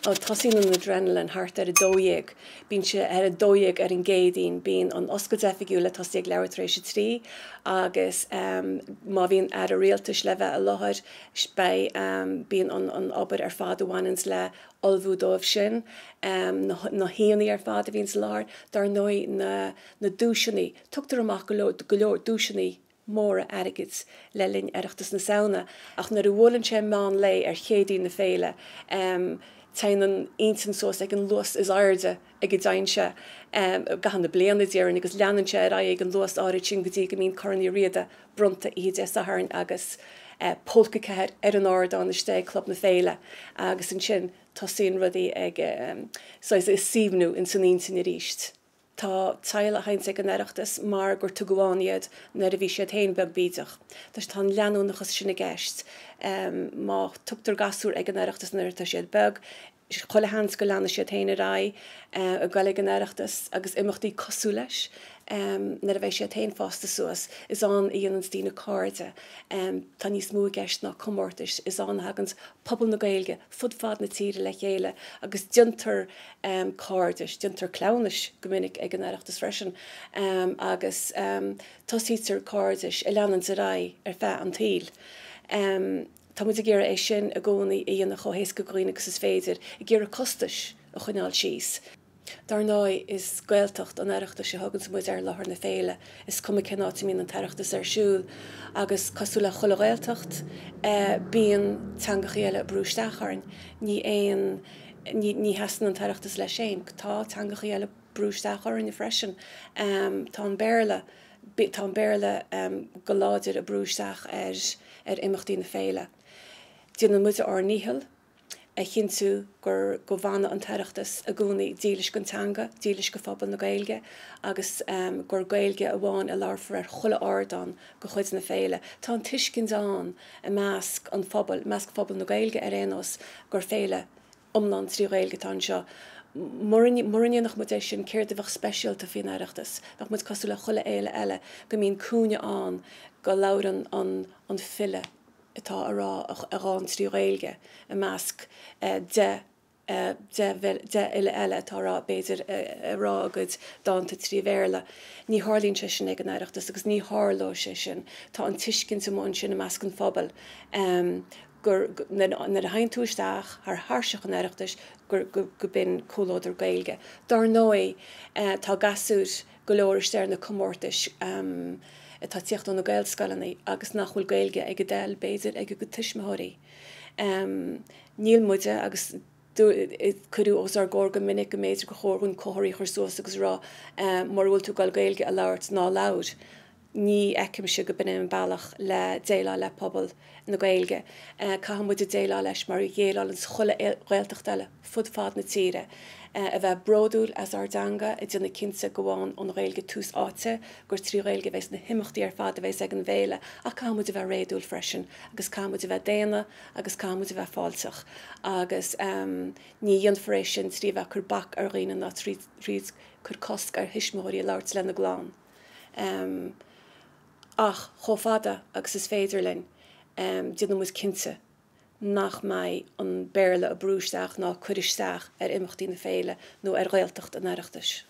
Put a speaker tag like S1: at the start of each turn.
S1: Ó, tosaíonn an adrenaline thart ar 12. Bíonn sé ar 12 ar an gCéadaoin. Bíonn an oscailt oifigiúil le tosaí ag leathuair tar éis a 3 agus má bhíonn Aire Rialtais le bheith i láthair, beidh, bíonn an obair ar fad a bhaineanns le ullmhú dóibh sin, na haíonna ar fad a bhíonns i láthair, dar ndóigh na duaiseanna, tugtar amach go leor, go leor duaiseanna móra airgid le linn Oireachtas na Samhna, ach nuair a bhuaileann sé meán lae ar Chéadaoin na féile, téann an intinn suas ag an luas is airde ag a dtéann sé i gcaitheamh na bliana, déarfainn, agus leanann sé ar aghaidh ag an luas áirid sin go dtí go mbíonn Corn Uí Riada bronnta oíche Dé Sathairn agus Pólca 4 ar an ardán istigh ag Club na Féile agus ansin tosaíonn rudaí ag saghas suaimhniú ins an intinn arís. Tá teaghlaigh a théanns ag an Oireachtas mar gur tugadh ann iad nuair a bhí siad féin beag bídeach. Tá an leanúnachas sin i gceist. Má tugtar gasúir ag an Oireachtas nuair atá siad beag, chuile sheans go leanfaidh siad féin ar aghaidh ag goil ag an Oireachtas agus imeachtaí cosúil leis nuair a bheidh siad féin fásta suas. Is ann a dhéananns daoine cairde. Tá níos mó i gceist ná comórtais. Is ann a thaganns pobal na Gaeilge fud fad na tíre le chéile agus déantar cairdis, déantar cleamhnais go minic ag an Oireachtas freisin agus tosaítear cairdis a leananns ar aghaidh ar feadh an tsaoil. Tá muid ag iarraidh é sin i gcónaí a dhéanamh chomh héasca do dhaoine agus is féidir, ag iarraidh costais a choinneáil síos. Dar ndóigh, is Gaeltacht an Oireachtais a thuganns muid ar láthair na féile, is cuma cén áit a mbíonn an tOireachtas ar siúl, agus cosúil le chuile Ghaeltacht, bíonn teangachaí eile ag brú isteach orainn. Ní aon, ní sheasann an tOireachtas leis féin, tá teangachaí eile ag brú isteach orainne freisin. Tá an Béarla, tá an Béarla go láidir ag brú isteach ar ar imeachtaí na féile. Déanann muide ár ndícheall a chinntiú gur go bhfanfaidh an tOireachtas i gcónaí dílis don teanga, dílis do phobal na Gaeilge agus gur Gaeilge amháin a labharfar ar chuile ardán de chuid na féile. Tá an tuiscint ann i measc an phobail, i measc phobal na Gaeilge ar aon nós, gur féile iomlán trí Ghaeilge atá anseo. Mura ndéanfadh muid é sin, céard a bheadh speisialta faoin Oireachtas? Bheadh muid cosúil le chuile fhéile eile, go mbíonn cúinne ann go labhrann an file atá ag rá a dhán trí Ghaeilge i measc 10 fhile eile atá ag rá, b'fhéidir, ag rá a gcuid dánta trí Bhéarla. Ní tharlaíonn sé sin ag an Oireachtas agus ní tharlóidh sé sin. Tá an tuiscint amuigh ansin i measc an phobail. gur, nuair a théann tú isteach thar thairseach an Oireachtais, gur, go b'in comhluadar Gaeilge. Dar ndóigh, tá gasúir go leor istigh ar na comórtais atá ag tíocht ó na Gaelscoileanna agus nach bhfuil Gaeilge ag a dtoil, b'fhéidir, ag a gcuid tuismitheoirí. Níl muide, agus cuireadh os ár gcomhair go minic go mb'fhéidir gur chóir dhúinn comharthaí a chur suas agus a rá, mura bhfuil tú ag goil Gaeilge a labhairt, ná labhair. Ní fheicimse go b'in é an bealach le déileáil le pobal na Gaeilge. Caithfidh muide déileáil leis mar a dhéileálann chuile Ghaeltacht eile fud fad na tíre. A bheith bródúil as ár dteanga, ag déanamh cinnte go bhfaigheann an Ghaeilge tús áite, gur trí Ghaeilge a bheas na himeachtaí ar fad a bheas ag an bhféile ach caithfidh muid a bheith réadúil freisin agus caithfidh muid a bheith daonna agus caithfidh muid a bheith fáilteach agus ní dhéanfar é sin trí bheith ag cur bac ar dhaoine ná trí cur cosc ar thuismitheoirí a labhairt lena gclann. Ach chomh fada agus is féidir linn, déanfaidh muid cinnte nach mbeidh an Béarla ag brú isteach ná ag cur isteach ar imeachtaí na féile nó ar Ghaeltacht an Oireachtais.